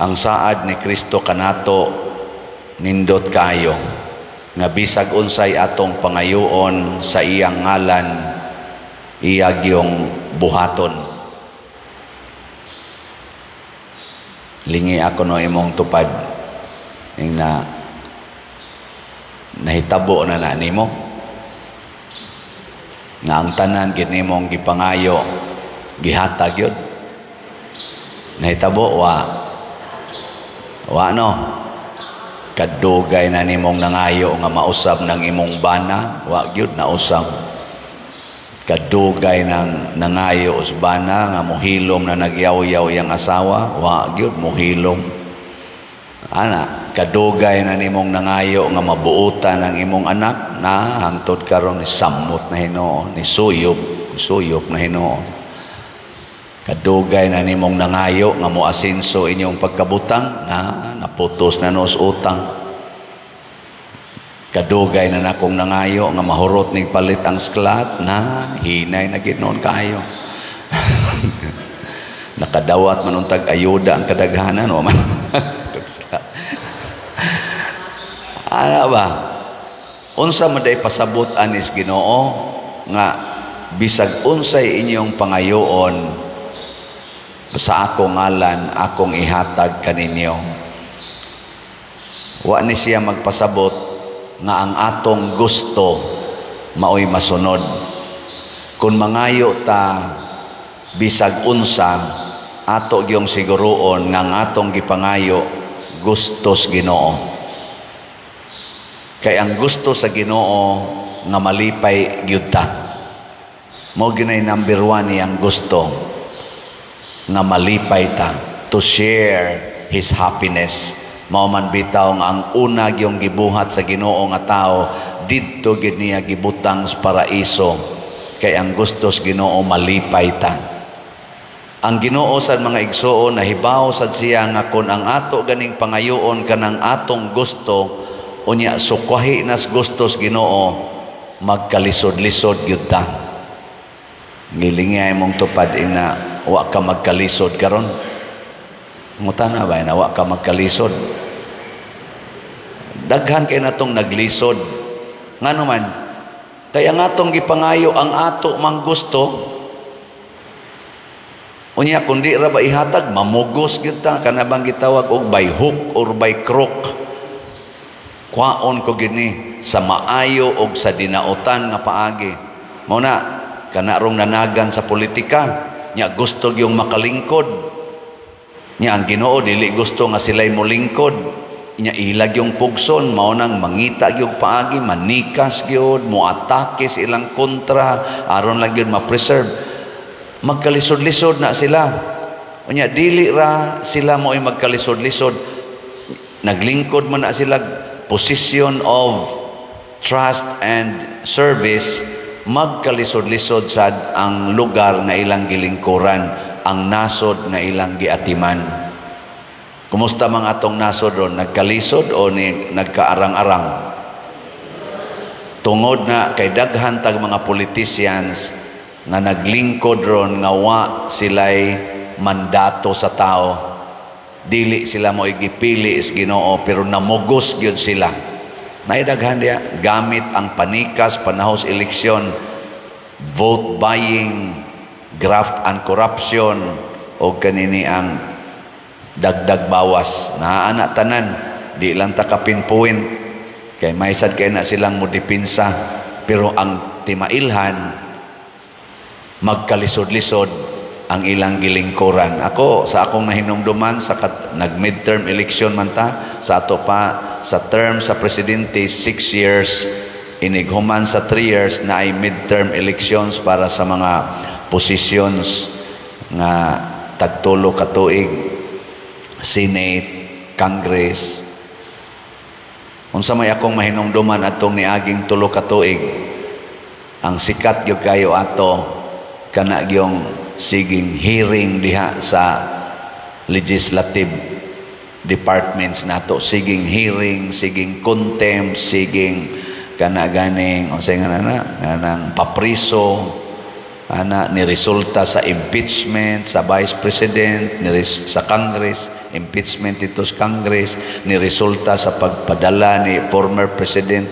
Ang saad ni Kristo kanato nindot kaayo nga bisag unsay atong pangayoon sa iyang ngalan, iya gyung buhaton. Lingi ako no imong tupad ing na nahitabo na na nimo nga ang tanan gid nimong gipangayo, gihatag yun. Nahitabo wa? Wa, no? Kadugay na nimong nangayo nga mausab ng imong bana, wa gyud nausab. Kadugay nang nangayo us bana nga mohilom na nagyaw-yaw yang asawa, wa gyud mohilom. Ana, kadugay na nimong nangayo nga mabuotan ang imong anak na hangtod karon ni samot na hinuon, ni suyop, suyop na hinuon. Kadugay na nimong nangayo nga moasenso inyong pagkabutang na naputos na nos utang. Kadugay na nakong nangayo nga mahurot ning palit ang sklat na hinay na gid noon kaayo. Nakadawat man untag ayuda ang kadaghanan wa man. Ana ba? Unsa man day pasabot anis Ginoo nga bisag unsay inyong pangayoon sa akong ngalan, akong ihatag kaninyo? Wa ni siya magpasabot nga ang atong gusto maoy masunod. Kung mangayo ta bisag unsa, ato gyung siguruon nga ang atong gipangayo gustos Ginoo. Kay ang gusto sa Ginoo nga malipay gyud ta. Mao ginay number one niyang gusto nga malipay ta, to share his happiness. Mao man bitaw nga ang una gyung gibuhat sa Ginoo nga tao, didto gid niya gibutang sa paraiso, kay ang gusto sa Ginoo malipay ta. Ang Ginoo sad, mga igsuon, nahibaw sad siya nga kon ang ato ganing pangayoon kanang atong gusto, unya sukwahi nas gustos Ginoo, magkalisod-lisod gyud ta. Gilingi mong tupad ina wa ka magkalisod karon. Muta na ba na wa ka magkalisod? Daghan kay natong naglisod. Ngano man? Kaya nga atong gipangayo ang ato mang gusto. Unya kung di ra ba ihatag, mamugos gyud ta, kana bang gitawag og by hook or by crook. Kwaon ko gini sa maayo og sa dinautan nga paagi. Mao na kana rong nanagan sa politika, nya gusto gyung makalingkod. Nya ang Ginoo dili gusto nga sila'y molingkod. Nya ilag yung pugson, mao nang mangita gyud paagi, manikas gyud, moatake sa ilang kontra aron lang gyud ma-preserve. Magkalisod-lisod na sila. Unya dili ra sila mo'y magkalisod-lisod. Naglingkod man na sila position of trust and service, magkalisod-lisod sad ang lugar nga ilang gilingkuran, ang nasod nga ilang giatiman. Kumusta mga atong nasod ron? Nagkalisod o ni nagkaarang-arang? Tungod na kay daghan tag mga politicians nga naglingkod ron nga wa sila'y mandato sa tao. Dili sila mo gipili is Ginoo, pero namugos gyud sila. Naidaghan diya gamit ang panikas panahon sa eleksyon, vote buying, graft and corruption, o kanini ang dagdag bawas. Naa na tanan, di lang ta ka pinpoint kay may sad kay na silang modepinsa, pero ang timailhan, magkalisod-lisod ang ilang gilingkuran. Ako, sa akong nahinumduman, sa nag midterm election man ta, sa ato pa, sa term sa presidente, 6 years, inighuman sa 3 years na ay midterm elections para sa mga positions nga tagtulo ka tuig, Senate, Congress. Unsa may akong mahinumduman atong niaging 3 ka tuig, ang sikat gyud kayo ato kana gyung siging hearing diha sa legislative departments nato, siging hearing, siging contempt, siging kana ganing unsay nga na kanang papriso ana, ni resulta sa impeachment sa vice president ni sa Congress. Impeachment dito sa Congress ni resulta sa pagpadala ni former President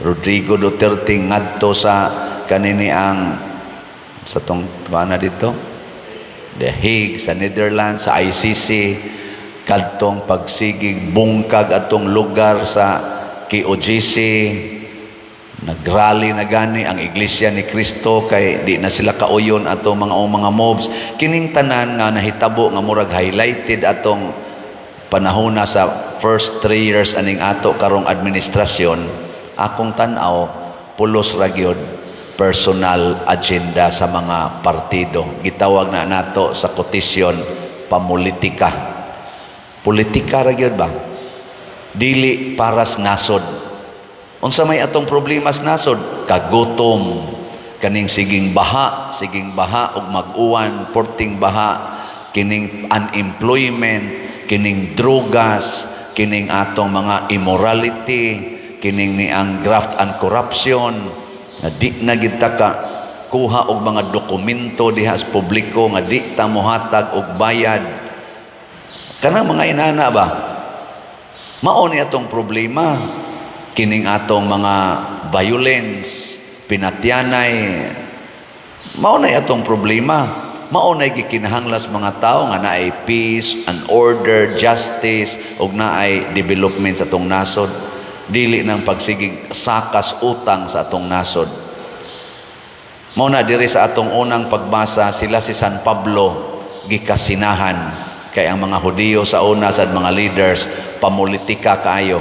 Rodrigo Duterte ngadto sa kanini ang sa tong na dito, The Hague sa Netherlands, sa ICC, kadtong pagsigig bungkag atong lugar sa KOJC. Nagrally na gani ang Iglesia ni Cristo kay di na sila kauyon atong mga o mga mobs. Kining tanan nga nahitabo nga murag highlighted atong panahon na sa first 3 years aning ato karong administrasyon, akong tan-aw, pulos ra gyud personal agenda sa mga partido. Gitawag na nato sa kotisyon, pamulitika. Politika ra gyud ba, dili para sa nasod. Unsa may atong problema sa nasod? Kagutom, kaning siging baha, siging baha ug mag-uwan, porting baha, kining unemployment, kining drogas, kining atong mga immorality, kining ni ang graft and corruption, nga di na gid ta ka kuha og mga dokumento diha sa publiko nga di ta mohatag og bayad. Kanang mga inana ba? Mao ni atong problema. Kining atong mga violence, pinatyanay, mao na atong problema. Mao na gikinahanglan sa mga tao nga naay peace and order, justice ug naay development sa atong nasod. Dili nang pagsigig sakas utang sa atong nasod. Mao na diri sa atong unang pagbasa, sila si San Pablo gikasinahan kay ang mga Hudiyo sa una sa mga leaders pamulitika kaayo.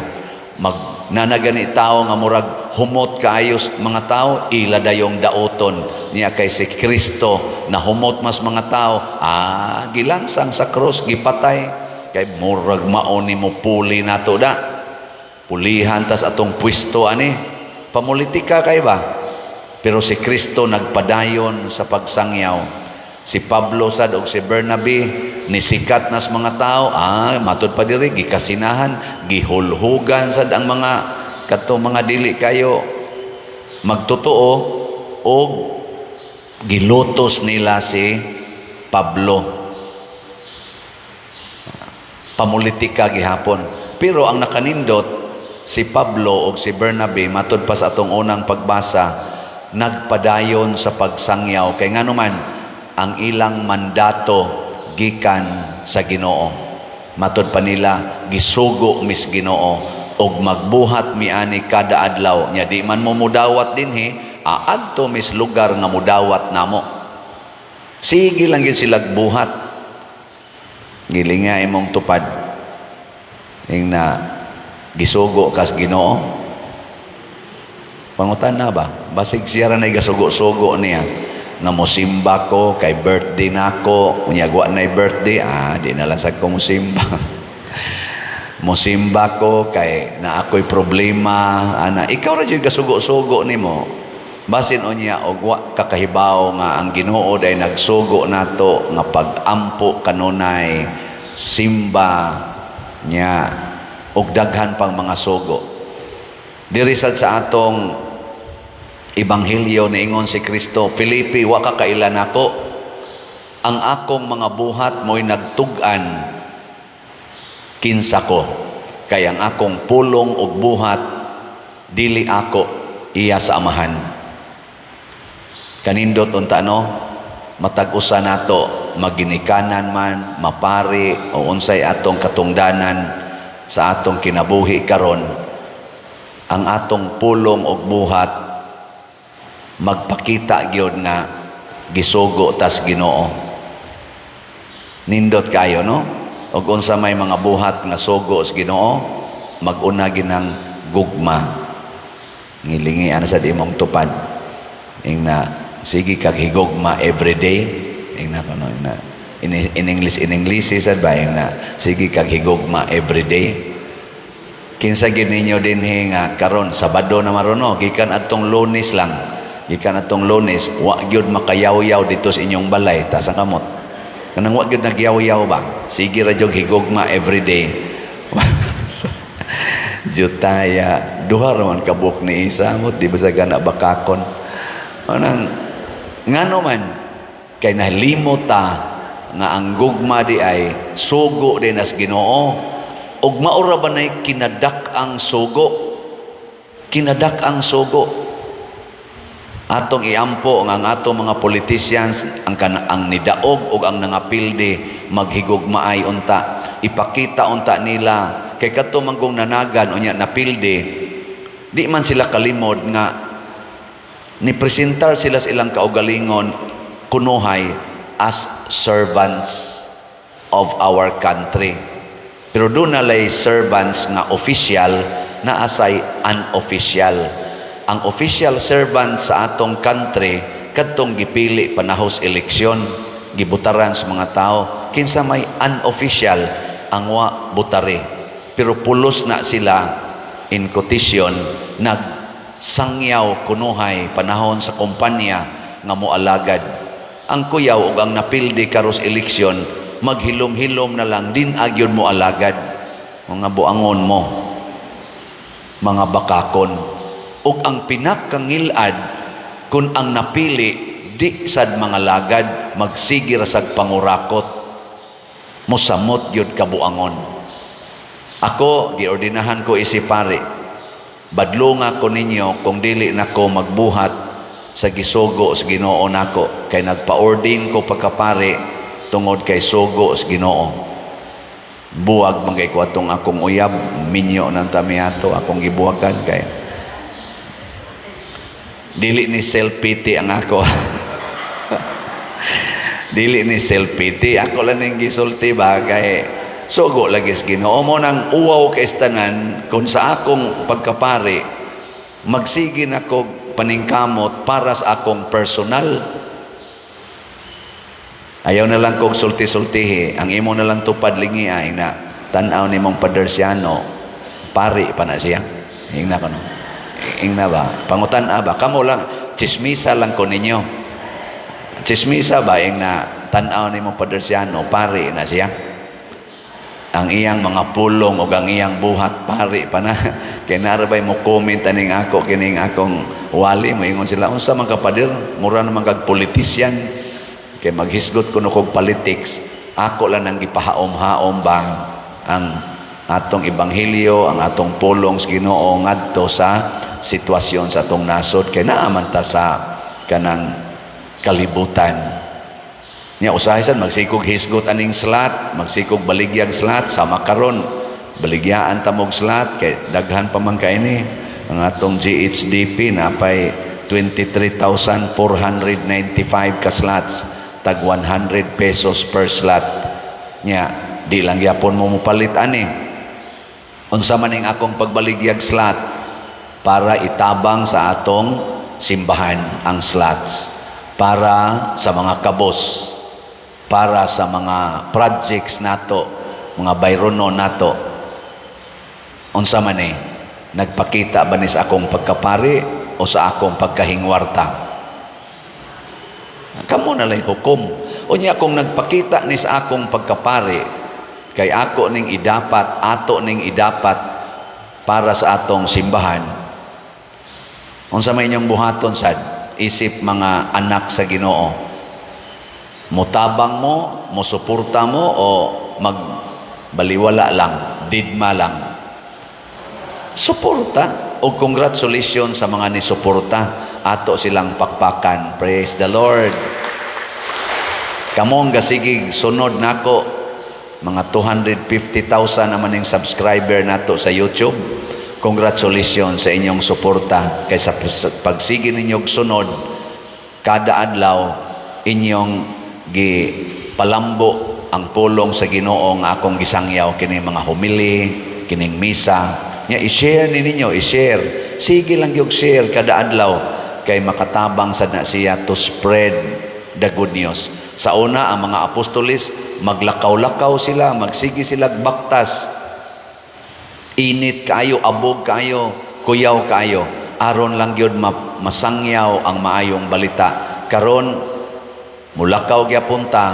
Mag nanagani tao nga murag humot kaayo mga tao, ila dayong dauton niya kay si Kristo na humot mas mga tao, gilansang sa krus, gipatay, kay murag mao ni mo puli nato da, pulihan tas atong pwesto ani. Pamulitika kay ba. Pero si Kristo nagpadayon sa pagsangyaw. Si Pablo sad og si Bernabe nisikat nas mga tao, matud pa diri gikasinahan, gihulhugan sad ang mga kadto mga dili kayo magtotoo og gilutos nila si Pablo. Pamulitika gihapon. Pero ang nakanindot, si Pablo og si Bernabe, matud pa sa atong unang pagbasa, nagpadayon sa pagsangyaw kay ngano man ang ilang mandato gikan sa Ginoo. Matud pa nila, gisugo mis Ginoo og magbuhat mi ani kada adlaw nya. Di man mo mudawat dinhi, aadto mis lugar nga mudawat namo. Sige lang gid sila buhat. Gilinga imong tupad ing na gisugo kas Ginoo. Pangutan na ba, basig siya ra nay gasugo-sugo niya nga mosimba ko kay birthday nako. Unya wa nay birthday, di na lang sad ko mosimba. Mosimba ko kay na ako'y problema ana. Ikaw ra jud gasugo-sugo nimo. Basin unya og wa kakahibaw nga ang Ginoo day nagsugo nato nga pag-ampo kanunay, simba nya og daghan pang mga sugo. Diri sad sa atong ebanghelyo, niingon si Kristo, "Felipe, wa ka kaila nako? Ang akong mga buhat mo'y nagtug-an kinsa ko. Kay ang akong pulong ug buhat dili ako, iya sa Amahan." Kanindot unta, no? Matag usa nato, maginikanan man, mapari o unsay atong katungdanan sa atong kinabuhi karon, ang atong pulong ug buhat magpakita gyud nga gisugo tas Ginoo. Nindot kayo, no? Ug unsa may mga buhat nga sugo sa Ginoo? Mag-una ginang gugma. Ngilingi ana sa imong tupad. Ing na sige kag higugma everyday. Ing na kuno, ing na in English, in English sad ba, ing na sige kag higugma everyday. Kinsa gid ninyo dinhi nga karon Sabado na maron, gikan atong Lunes lang, gikan atong Lunes wa gyud makayawyaw dito sa inyong balay? Taas ang kamot kanang wa gyud nagyaw-yaw ba, sige ra jud higugma everyday. Jutaya, duha ra man kabuok ni isa mo, di ba sa gana bakakon anang? Ngano man kay nalimot ta. nga ang gugma di ay sugo din as Ginoo, ug maura ba nay kinadak-ang sugo, kinadak-ang sugo. Atong iampo nga ang atong mga politicians, ang nidaog ug ang nangapildi, maghigugmaay unta. Ipakita unta nila kay kadto man kung nanagan unya napildi, di man sila kalimod nga ni presentar sila sa ilang kaugalingon kunuhay as servants of our country. Pero duna lay servants nga official, naa say unofficial. Ang official servant sa atong country, kadtong gipili panahos eleksyon, gibutaran sa mga tao. Kinsa may unofficial? Ang wa butari, pero pulos na sila, in quotation, nagsangyaw kunuhay panahon sa kumpanya nga moalagad. Ang kuyaw ug ang napildi karos eleksyon, maghilom-hilom na lang din agyon mo alagad. Mga buangon mo, mga bakakon. Ug ang pinakangilad, kung ang napili di sad mga lagad, magsige ra sag pangurakot, mosamot gyud kabuangon. Ako, giordinahan ko isi pare, badlunga ko ninyo kung dili nako magbuhat sa gisugo sa Ginoo nako, kay nagpa-ordain ko pagkapare tungod kay sugo sa Ginoo. Buwag man kay ko atong akong uyab, minyo nang tamiato akong gibuhakan, kay dili ni self-pity ang ako. Dili ni self-pity. Ako lang ning gisulti ba, kay sugo lagi sa Ginoo mo. Nang uwaw kay tanan kung sa akong pagkapari magsige nako paningkamot para sa akong personal. Ayaw na lang kog sulti-sultihi. Ang imo na lang tupad lingi ay na tan-aw nimong padersyano, pari pa na siya. Ingna ko, no. Ingna ba? Pangutan-a ba? Kamo lang, chismisa lang ko ninyo. Chismisa ba, ingna tan-aw nimong padersyano, pari na siya. Ang iyang mga pulong o ang iyang buhat, pari pa na. Kay narabay mo comment aning ako kining akong wali, moingon sila, "Unsa man ka, pader, mura naman kag politician." Kay maghisgot kuno kog politics, ako lang ang gipahaom-haom ba ang atong ebanghelyo, ang atong pulong sa Ginoo ngadto sa sitwasyon sa atong nasod, kay naa man ta sa kanang kalibutan. Nya usahay sad magsikog hisgot aning slot, magsikog baligyag slot sama karon. Baligyaan ta mog slot kay daghan pa man kaini ang atong GHDP, napay 23,495 ka slots, tag 100 pesos per slot. Nya di lang gyapon mo mopalit ani. Unsa man ning akong pagbaligyag slot? Para itabang sa atong simbahan ang slots, para sa mga kabos, para sa mga projects nato, mga bayrono nato. Unsa man eh, nagpakita ba ni sa akong pagkapari o sa akong pagkahingwarta? Kamo na lang hukom. Unya kung nagpakita ni sa akong pagkapari, kay ako ning idapat, ato ning idapat para sa atong simbahan, unsa may inyong buhaton sad isip mga anak sa Ginoo? Mutabang mo, musuporta mo, o magbaliwala lang, didma lang? Suporta. O congratulations sa mga nisuporta, ato silang pakpakan. Praise the Lord. Kamong gasigig sunod nako, mga 250,000 naman yung subscriber nato sa YouTube. Congratulations sa inyong suporta, kay sa pagsige ninyong sunod kada adlaw, inyong gi palambo ang pulong sa Ginoo nga akong gisangyaw kini mga homily, kining misa. Nya i-share ni ninyo, i-share. Sige lang yung share kada adlaw kay makatabang sad na siya to spread the good news. Sa una, ang mga apostoles, maglakaw-lakaw sila, magsige sila baktas. Init kaayo, abog kaayo, kuyaw kaayo. Aron lang gyud masangyaw ang maayong balita. Karon mulakaw gyapon ta,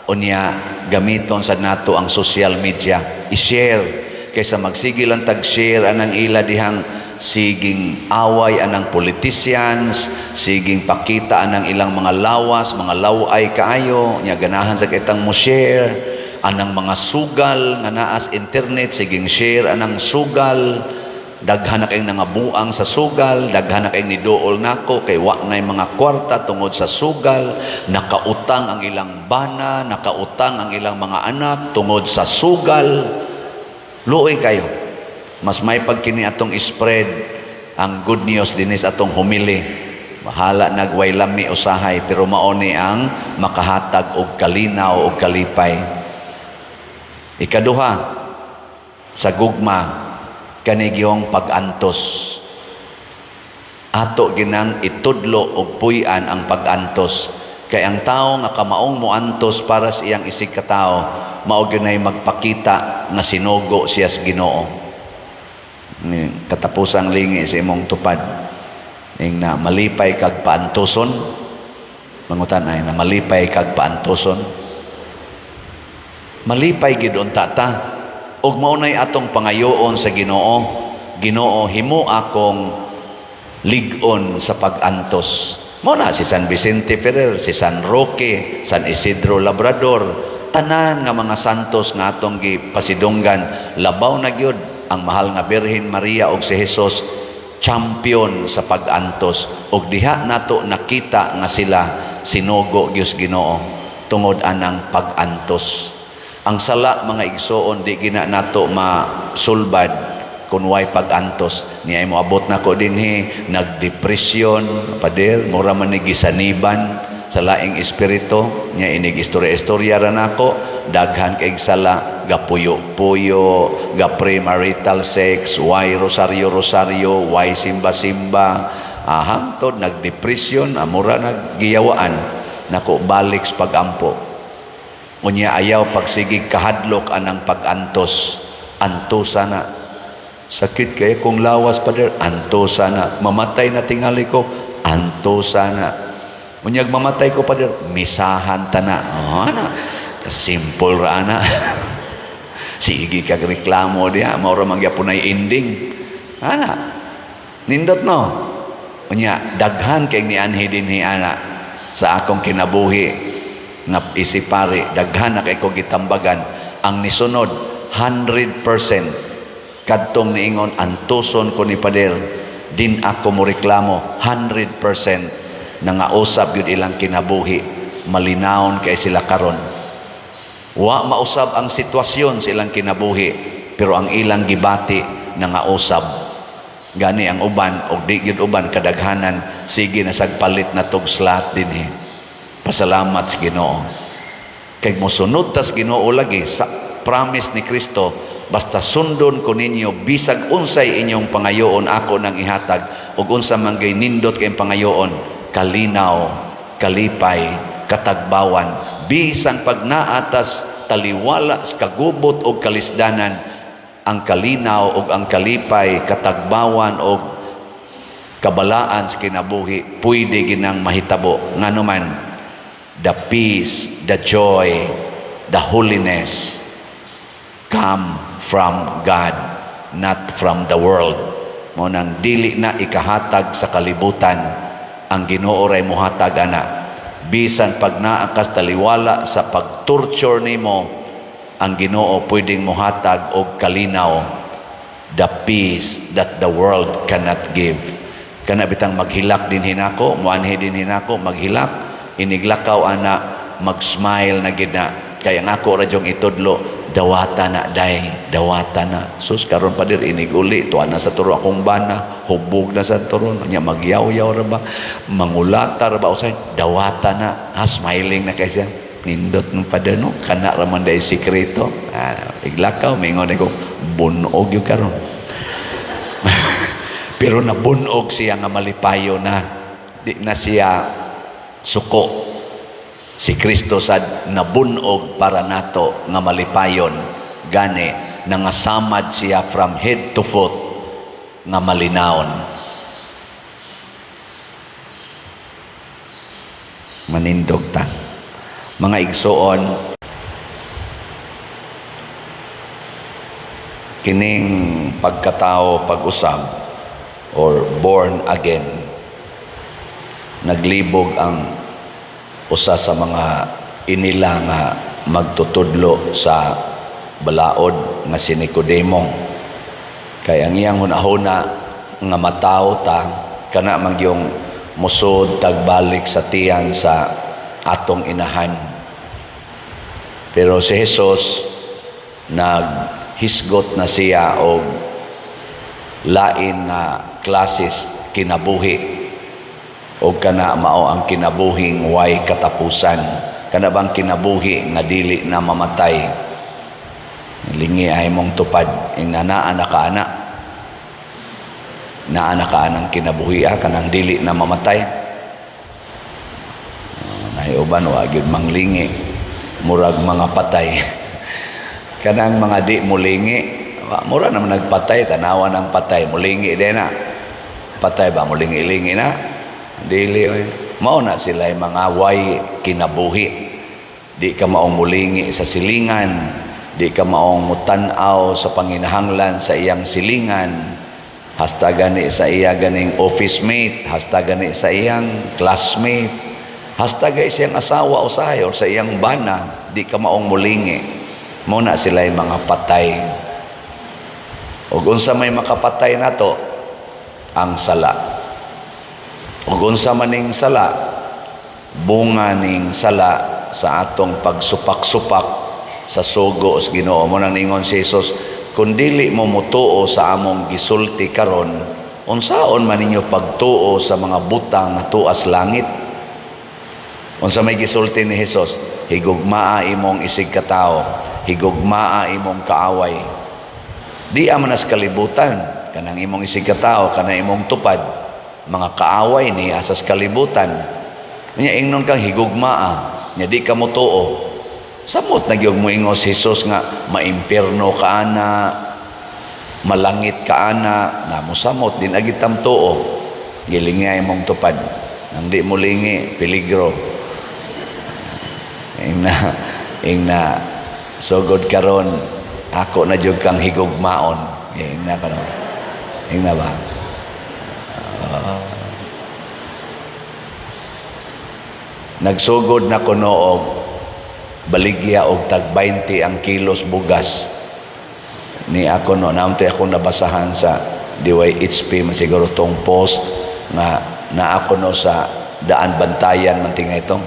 unya gamiton sa nato ang social media. I-share kaysa magsige lang tag share anang ila dihang Siging away anang politicians, siging pakita anang ilang mga lawas, mga laway kaayo, nya ganahan sa kitang mo share anang mga sugal nga naas internet, siging share anang sugal. Daghan na kayong nangabuang sa sugal, daghan na kayong niduol nako kay wa na'y mga kwarta tungod sa sugal, nakautang ang ilang bana, nakautang ang ilang mga anak tungod sa sugal. Luoy kayo. Mas may pagkini atong spread ang good news dinis atong homily. Bahala nagway lami usahay, pero mao ni ang makahatag og kalinaw og kalipay. Ikaduha, sa gugma kanigiyong pag-antos. Ato ginang itudlo og puy-an ang pag-antos. Kay ang tao nga kamaong moantos para sa iyang isig katao, mao gyud magpakita nga sinugo siya sa Ginoo. Ni katapusang lingi sa imong tupad. Ing na malipay kag paantoson. Mangutan ay na malipay kag paantoson. Malipay gid unta ta. Ug mao nay atong pangayoon sa Ginoo. Ginoo, himo akong lig-on sa pag-antos. Mao na si San Vicente Ferrer, si San Roque, San Isidro Labrador, tanan nga mga santos nga atong gipasidunggan, labaw na gyud ang mahal nga Birhen Maria ug si Jesus, champion sa pag-antos, ug diha nato nakita nga sila sinugo gyud Ginoo tungod anang pag-antos. Ang sala, mga igsoon, di gina nato masulbad kung way pag-antos. Niya mo abot nako dinhi, nagdepresyon, pader, mura man ni gisaniban sa laing espiritu. Nya inig istorya-istorya ra nako, daghan kay sala, gapuyo-puyo, ga premarital sex, way rosaryo-rosaryo, way simba-simba, hangtod nagdepresyon, amura naggiyawaan nako balik sa pagampo. Unya ayaw pagsigig kahadlok anang pag-antos. Antosa na. Sakit kay kong lawas, pader, antosa na. Mamatay na tingali ko, antosa na. Unyag mamatay ko, pader, misahan ta na. Oh, ana. Simple ra ana. Sige kag reklamo diha, mao ra man gyapon ay ending. Ana. Nindot, no? Unya daghan kay nianhi dinhi ana sa akong kinabuhi nga isipari, daghan na kay ko gitambagan. Ang nisunod 100% kadtong niingon, "Antuson ko ni pader, din ako mo reklamo," 100% nangausab yun ilang kinabuhi, malinawon kay sila karon. Wa mausab ang sitwasyon sa ilang kinabuhi, pero ang ilang gibati nangausab. Gani ang uban og di gyud uban, kadaghanan sige na sagpalit na tog slot dinhi. Pasalamat sa Ginoo kay mosunod tas Ginoo lagi sa promise ni Kristo, "Basta sundon ko ninyo, bisag unsay inyong pangayoon, ako nang ihatag." Ug unsa man gay nindot kay pangayoon, kalinaw, kalipay, katagbawan, bisan pag naatas taliwala sa kagubot og kalisdanan, ang kalinaw ug ang kalipay, katagbawan og kabalaan sa kinabuhi pwede ginang mahitabo. Ngano man, the peace, the joy, the holiness come from God, not from the world. Mo nang dili na ikahatag sa kalibutan, ang Ginoo ray mohatag ana. Bisan pag naa kas taliwala sa pag-torture nimo, ang Ginoo pwedeng mohatag og kalinaw, the peace that the world cannot give. Kana bitang maghilak din hinako, muanhi din hinako, maghilak, iniglakaw ana, mag-smile na gid na. Kaya nga ako ra dyong itudlo, dawata na day, dawata na. Sus, karon pa dir inig uli, tuwa na sa turo akong bana, hubog na sa turo, nya magyaw-yaw ra ba, mangulata ra ba, usay, dawata na, ha, smiling na kay siya. Nindot ng pader, no? Kana ra man day sikreto. Ah, iglakaw, mingon ko, bunog yung karon. Pero nabunog siya nga malipayo na. Di na siya suko. Si Kristo sad nabunog para nato nga malipayon. Gani, nangasamad siya from head to foot nga malinawon. Manindog ta. Mga igsoon, kining pagkatao pag-usab or born again. Naglibog ang usa sa mga inila nga magtutudlo sa balaod nga si Nicodemo. Kay ang iyang hunahuna nga matawo ta kana man yung musod tagbalik sa tiyan sa atong inahan. Pero si Jesus, naghisgot na siya og lain nga klases kinabuhi, o kana mao ang kinabuhing way katapusan, kana bang kinabuhi nga dili na mamatay. Lingi ay mong tupad ing naa na ka ana, naa na ka anang kinabuhi, ah, kanang dili na mamatay. Naay uban wa gyud manglingi, murag mga patay. Kanang mga di mulingi, mura naman nagpatay. Tanawa ng patay, mulingi din na. Patay ba mulingi-lingi na? Dili oy. Mao na sila yung mga way kinabuhi. Di ka maong mulingi sa silingan, di ka maong mutan-aw sa panginahanglan sa iyang silingan, hasta gani sa iya ganing office mate, hasta gani sa iyang classmate, hasta gani sa iyang asawa usahay or sa iyang bana, di ka maong mulingi. Mao na sila yung mga patay. Ug unsa may makapatay nato? Ang sala. Ug unsa man ning sala? Bunga ning sala sa atong pagsupak-supak sa sugo sa Ginoo. Mao nang ningon si Jesus, "Kung dili mo motuo sa among gisulti karon, unsaon man ninyo pagtuo sa mga butang nga tuas langit?" Unsa may gisulti ni Jesus? Higugmaa imong isig katawo, higugmaa imong kaaway. Di man nas kalibutan, kanang imong isig katawo, kanang imong tupad, mga kaaway ni asas kalibutan. Nya ingnon kang higugmaa, nya di ka motuo. Samot na gyud moingon si Jesus nga maimpierno ka ana, malangit ka ana, na mosamot din agi tamtuo. Gilingi imong tupad. Nang di mo lingi, peligro. Ing na sugod karon ako na jud kang higugmaon. Ing na karon. Ing na ba? Nagsugod na kuno og baligya og tag 20 ang kilos bugas ni ako, no. Naamtoy ako nabasahan sa DYHP man siguro tong post nga na ako no sa Daan Bantayan man tinga ito.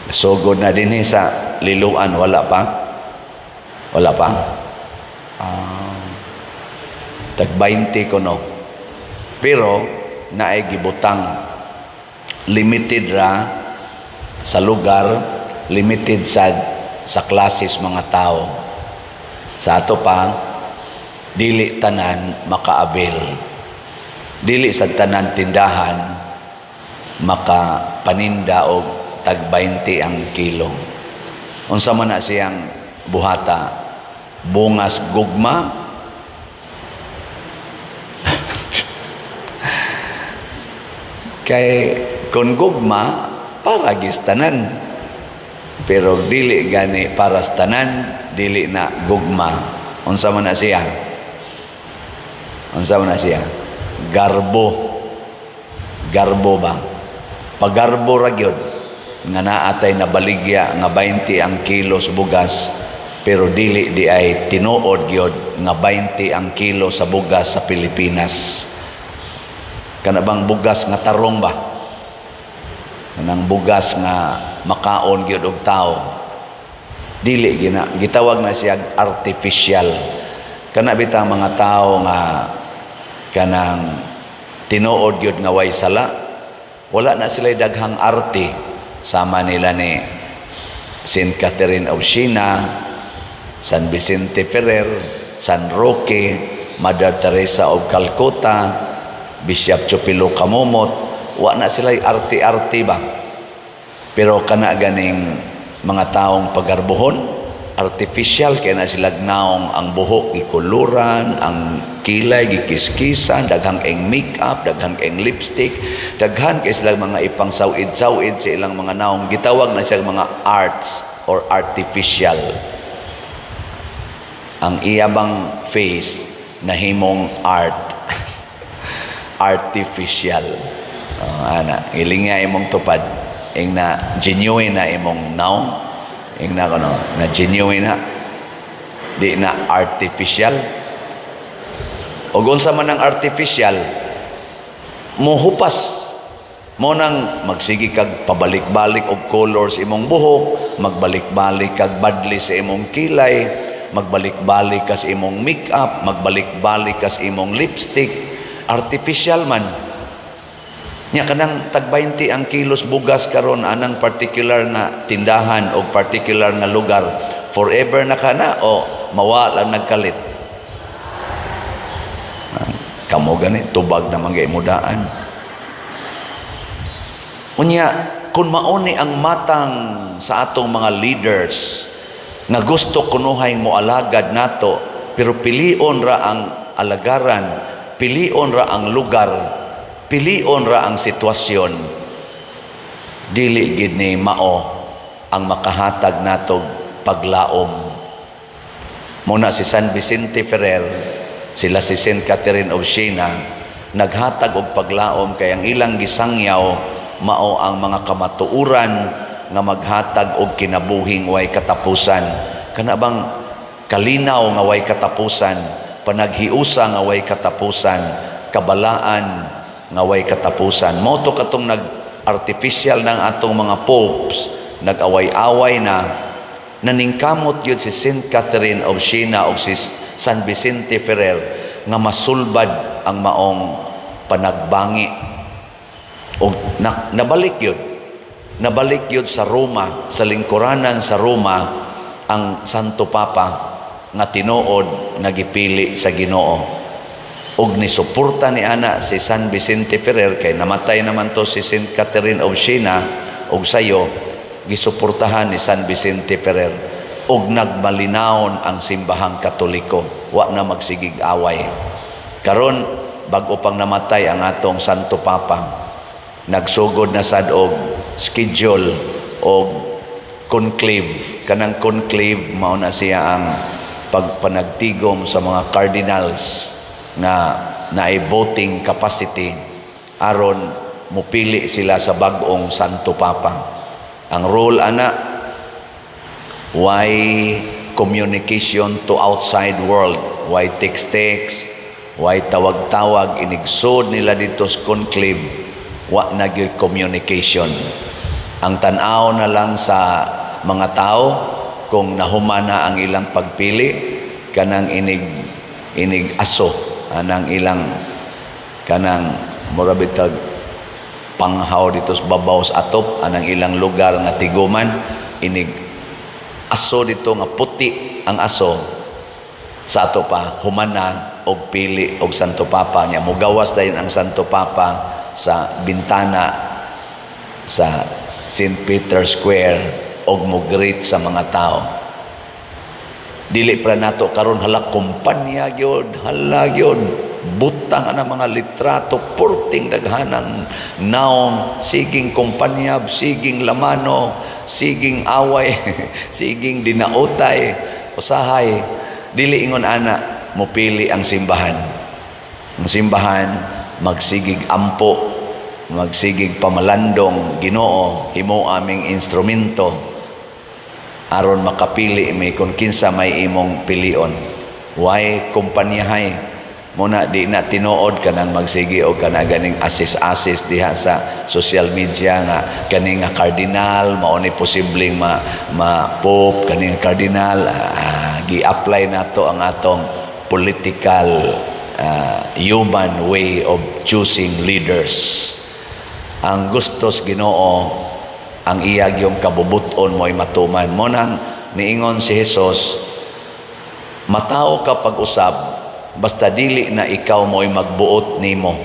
Sugod na din sa Liloan, wala pa, wala pa. Tag 20 ko no, pero naay gibutang limited ra sa lugar, limited sa klases mga tao. Sa ato pa, dili tanan makaabil, dili sa tanan tindahan makapaninda og tag 20 ang kilo. Unsa man na siyang buhata? Bungas gugma. Kay kung gugma para gis tanan, pero dili gani para sa tanan, dili na gugma. Unsa man na siya? Unsa man na siya? Garbo. Garbo ba? Pagarbo ra gyud nga naatay na baligya nga 20 ang kilo sa bugas, pero dili di ay tinuod gyud nga 20 ang kilo sa bugas sa Pilipinas. Kana bang bugas nga tarong ba, kanang bugas nga makaon gyud og tao, dili gina gitawag na siya artificial. Kana bitang mga tao nga kanang tinuod gyud nga way sala, wala na sila daghang arte, sama nila ni Saint Catherine of Siena, San Vicente Ferrer, San Roque, Mother Teresa of Calcutta, Bishop Chupilo Camomot. Wa na sila arte-arte ba. Pero kana ganing mga taong pagarbuhon, artificial kay na sila naong, ang buhok gikuluran, ang kilay gikiskisan, daghang eng makeup, daghang eng lipstick, daghan kay sila mga ipang sawid-sawid sa ilang mga naong. Gitawag na siya mga arts or artificial. Ang iya bang face nahimong art. Artificial. Oh, ana, ilinga imong tupad. Ing na genuine na imong naong. Ing na kuno, na genuine na. Di na artificial. O unsa man ang artificial, mohupas mo nang magsige kag pabalik-balik og colors imong buhok, magbalik-balik kag badli sa imong kilay, magbalik-balik ka sa imong makeup, magbalik-balik ka sa imong lipstick, artificial man. Nya kanang tag 20 ang kilos bugas karon anang particular nga tindahan o particular nga lugar, forever na kana o mawa lang nagkalit? Ah, kamo gani tubag na mga imudaan. Unya, kung mauni ang matang sa atong mga leaders nga gusto kunuhay mo alagad nato, pero pilion ra ang alagaran, pilion ra ang lugar, pilion ra ang sitwasyon, dili gid ni mao ang makahatag natog paglaom. Muna si San Vicente Ferrer, sila si Saint Catherine of Siena, naghatag og paglaom kay ang ilang gisangyaw mao ang mga kamatuoran nga maghatag og kinabuhing way katapusan. Kana bang kalinaw nga way katapusan, panaghiusa nga way katapusan, kabalaan nga way katapusan. Mao to katong nag artificial ng atong mga popes, nag-away-away na, naningkamot yun si Saint Catherine of Siena o si San Vicente Ferrer nga masulbad ang maong panagbangi. O na, nabalik yun. Nabalik yun sa Roma, sa lingkuranan sa Roma, ang Santo Papa nga tinuod nga gipili sa Ginoo. Og nisuporta ni ana si San Vicente Ferrer kay namatay naman to si Saint Catherine of Siena og sayo gisuportahan ni San Vicente Ferrer og nagmalinawon ang Simbahang Katoliko, wa na magsigig away. Karon bag-o pang namatay ang atong Santo Papa, nagsugod na sad og schedule og conclave. Kanang conclave, mao na siya ang pagpanagtigom sa mga cardinals nga naay voting capacity aron mupili sila sa bag-ong Santo Papa. Ang role ana, why communication to outside world, why text text, why tawag-tawag. Inigsod nila dito sa conclave, wa na gyud communication. Ang tan-aw na lang sa mga tao kung nahuman na ang ilang pagpili, kanang inig inig aso anang ilang kanang mura bitag panghaw dito sa babaw sa atop anang ilang lugar nga tiguman, inig aso dito nga puti ang aso sa ato pa, humana og pili og Santo Papa niya. Mugawas dayon ang Santo Papa sa bintana sa St. Peter Square og mo-greet sa mga tao. Dili pa nato karon, hala, kumpanya gyud, hala gyud, butang ana mga litrato, purting daghanan naong, siging kumpanya, siging lamano, siging away, siging dinautay. Usahay dili ingon ana mupili ang simbahan. Ang simbahan magsigig ampo, magsigig pamalandong, "Ginoo, himo aming instrumento aron makapili mi kung kinsa may imong pilion." Why kumpanyahay muna di na tinuod kanang magsige o kana ganing asis-asis diha sa social media nga kani nga cardinal mao ni posibleng ma pope, kani nga cardinal, gi-apply nato ang atong political human way of choosing leaders. Ang gustos Ginoo, ang iya yung kabubuton mo'y matuman. Mo nang niingon si Jesus, "Matawo ka pag-usab basta dili na ikaw mo'y magbuot nimo."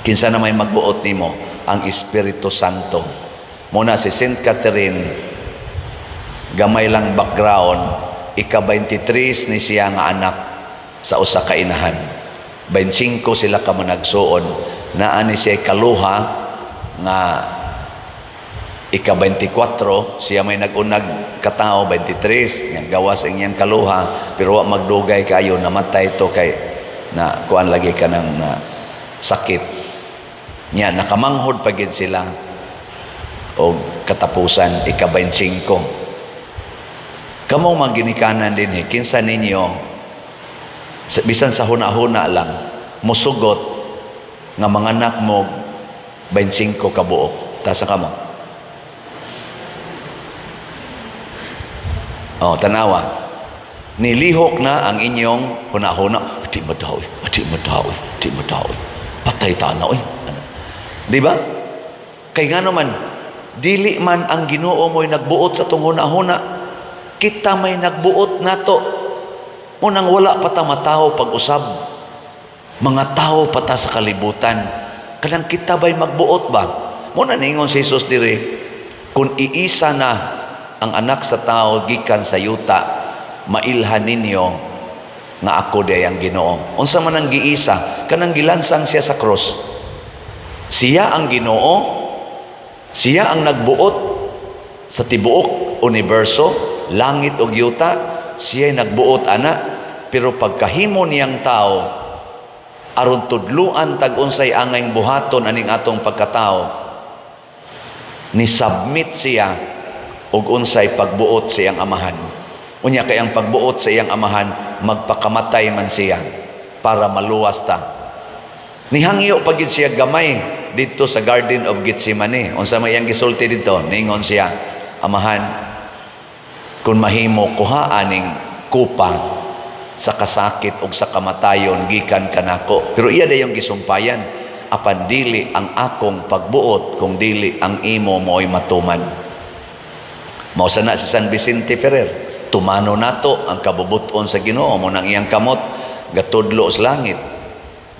Kinsa na may magbuot nimo? Ang Espiritu Santo. Muna si Saint Catherine, gamay lang background, ika-23 ni siya nga anak sa usa ka inahan. 25 sila ka managsuon. Naa ni siya kaluha nga ika-24, siya may nag-unag katao, 23, nga gawas ang iyang kaluha, pero wa magdugay kayo, namatay to kay na kuan lagi ka ng na Sakit. Nya nakamanghod pa gid sila og katapusan ika-25. Kamong mga ginikanan dinhi, kinsa ninyo bisan sa huna-huna lang musugot nga manganak mo 25 ka buok? Tasa kamo. Oh, tanawa. Nilihok na ang inyong huna-huna. Di ba daw, eh? Di ba daw, eh? Di ba daw, eh? Patay ta na, eh. Ano? Di ba? Kay nga naman, dili man ang Ginoo mo'y nagbuot sa atong huna-huna. Kita may nagbuot nato. Unang wala pa ta matawo pag-usab. Mga tao pa ta sa kalibutan. Kanang kita ba'y magbuot ba? Muna ningon si Jesus diri, kung iisa na ang Anak sa Tao gikan sa yuta, mailhan ninyo nga ako diay ang Ginoo. Unsa man ang giisa? Kanang gilansang siya sa cross. Siya ang Ginoo, siya ang nagbuot sa tibuok universo, langit ug yuta, siya nagbuot ana, pero pagkahimo niyang tao, aron tudluan tag unsay angay buhaton aning atong pagkatao, ni submit siya og unsay pagbuot sa iyang Amahan. Unya kay ang pagbuot sa iyang Amahan, magpakamatay man siya para maluwas ta. Nihangyo pa gid siya gamay didto sa Garden of Gethsemane. Unsa may iyang gisulti didto? Ningon siya, "Amahan, kung mahimo, kuha aning kupa sa kasakit ug sa kamatayon gikan kanako. Pero iya dayong gisumpayan, apan dili ang akong pagbuot kung dili ang imo mo'y matuman." Mao sana si San Vicente Ferrer. Tumano nato ang kabubuton sa Ginoo mo nang iyang kamot gatudlo sa langit.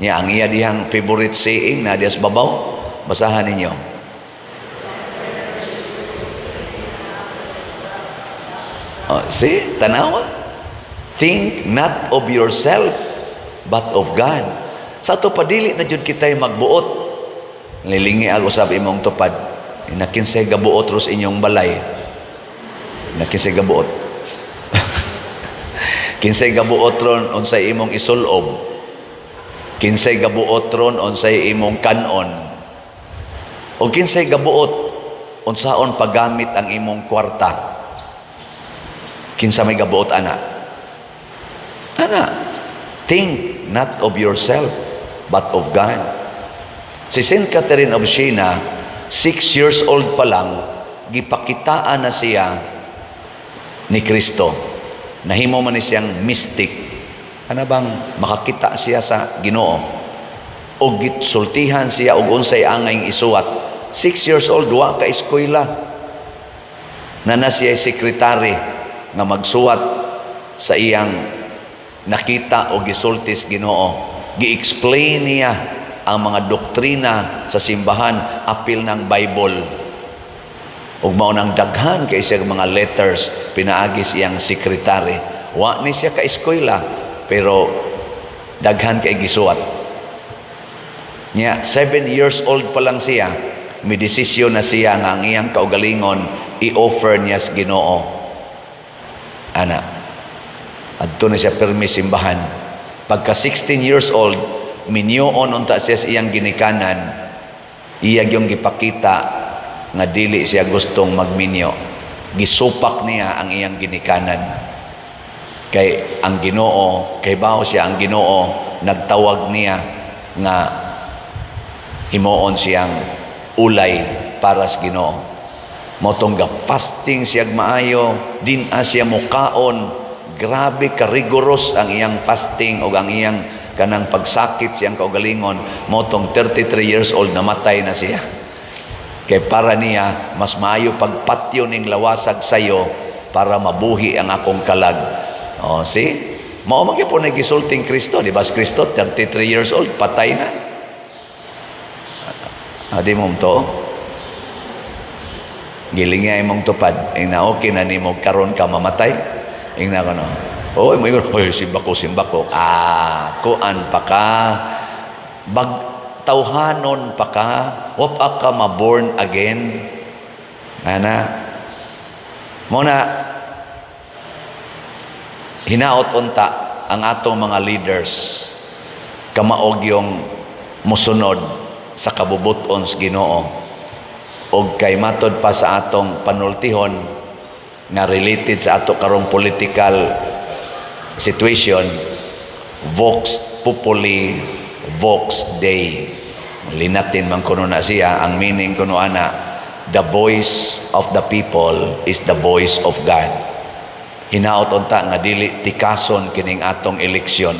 Nya ang iya dihang favorite saying na dias babaw, basahan ninyo. Oh, see? Tanawa. Think not of yourself, but of God. Sa ato padili na jud kita'y magbuot. Lilingi ako usab imong tupad. Nakinsay gabuot ros inyong balay. Nakinsay gabuot. Kinsay gabuot ron unsay imong isulob. Kinsay gabuot ron unsay imong kanon. O kinsay gabuot unsaon paggamit ang imong kwarta. Kinsa may gabuot ana? Ana, think not of yourself, but of God. Si Saint Catherine of Siena, 6 years old pa lang, gipakitaan na siya ni Kristo. Nahimo man ni siyang mystic. Ano bang makakita siya sa Ginoo? O gisultihan siya og unsay angay isuwat. 6 years old, wa ka eskwela. Na na siya sekretary nga magsuwat sa iyang nakita o gisulti sa Ginoo. Gi-explain niya ang mga doktrina sa simbahan apil ng Bible. Ug mao nang daghan kay siya mga letters pinaagi sa iyang sekretary. Wa ni siya ka eskwela pero daghan kay gisuwat. Nya 7 years old pa lang siya, may desisyon na siya nga ang iyang kaugalingon i-offer niya sa Ginoo. Ana, adto na siya permi simbahan. Pagka 16 years old, minyoon unta siya sa iyang ginikanan, iya yung gipakita nga dili siya gustong magminyo. Gisupak niya ang iyang ginikanan. Kay ang Ginoo, kay bawo siya ang Ginoo nagtawag niya nga himuon siyang ulay para sa Ginoo. Motong ga fasting siya maayo, din a siya mukaon. Grabe ka rigorous ang iyang fasting o ang iyang kanang pagsakit siyang kaugalingon. Motong 33 years old, namatay na siya. Kay para niya mas maayo pagpatyo ning lawasag sayo para mabuhi ang akong kalag. Oh, see? Mao man gyud po gisulting Kristo, di ba? Si Kristo 33 years old, patay na. Ah, di mo to. Giling nga imong tupad. Ing na okay na nimo karon ka mamatay. Ing na kono. Oy, mo ingon, "Oy, simba ko, simba ko." Ah, kuan pa ka. Bag tawhanon pa ka. Wa pa ka ma-born again. Ana. Mo na hinaot unta ang atong mga leaders kamaog yung Musunod sa kabubuton sa Ginoo og kay matod pa sa atong panultihon nga related sa ato karong political situation, "Vox populi, vox Dei." Linatin man kuno na siya. Ang meaning kuno ana, the voice of the people is the voice of God. Hinaot unta nga dili tikason kining atong eleksyon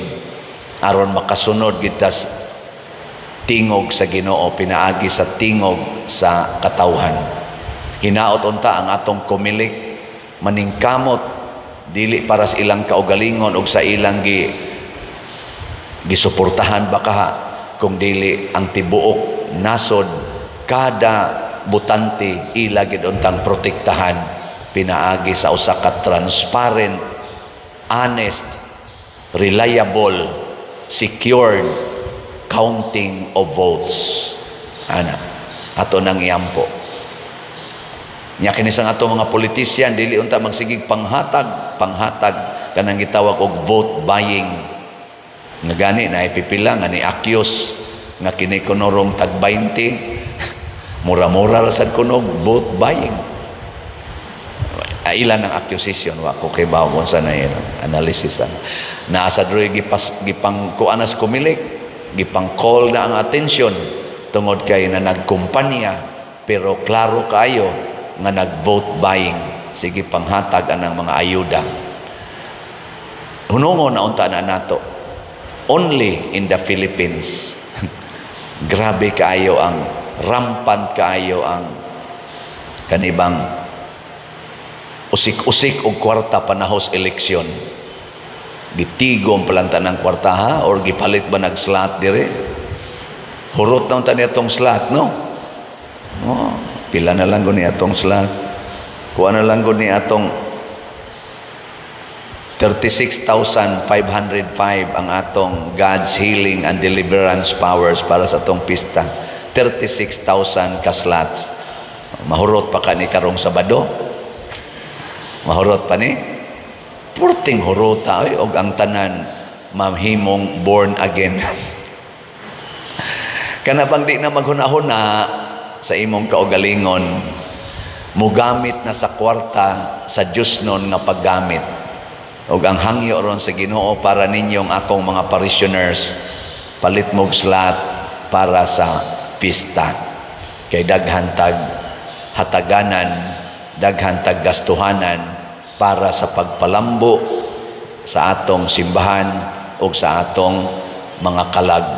aron makasunod kita sa tingog sa Ginoo pinaagi sa tingog sa katawhan. Hinaot unta ang atong Comelec maningkamot, dili para sa ilang kaugalingon og sa ilang gisuportahan ba kaha, kung dili ang tibuok nasod, kada botante ila gid untang protektahan pinaagi sa usa ka transparent, honest, reliable, secured counting of votes. Ana ato nang iampo nya kini sa ato mga politician, dili unta magsigig panghatag panghatag kanang gitawag og vote buying, nga gani na ipipila nga ni accuse nga kini kunorong tag 20, mura-mura ra sad kuno vote buying. Ah, ilan ang accusation, wa ko kay bawo unsa na yun analysis ana. Naa sa diri gipas gipang kuan sa Comelec, gipang call na ang attention tungod kay na nagkumpanya, pero klaro kaayo nga nag-vote buying, sige panghatag anang mga ayuda. Hunungon na unta na nato. Only in the Philippines, grabe kaayo ang rampant kaayo ang kanibang usik-usik og kwarta panahos eleksyon. Gitigom palanta ng kwarta ha, or gipalit ba nag slot dire? Hurot na unta niya tong slot, no? Oh, pila na lang ni atong slot. Kuha na lang ni atong 36,505 ang atong God's healing and deliverance powers para sa atong pista. 36,000 ka slots. Mahurot pa ka ni karong Sabado. Mahurot pa ni. Purting hurota oy, og ang tanan mahimong born again. Kana bang di na maghuna-huna sa imong kaugalingon, mugamit na sa kwarta sa Diyos nun nga paggamit. Ug ang hangyo ron sa Ginoo para ninyong akong mga parishioners, palit mog slot para sa pista. Kay daghan tag hataganan, daghan tag gastuhanan para sa pagpalambo sa atong simbahan ug sa atong mga kalag.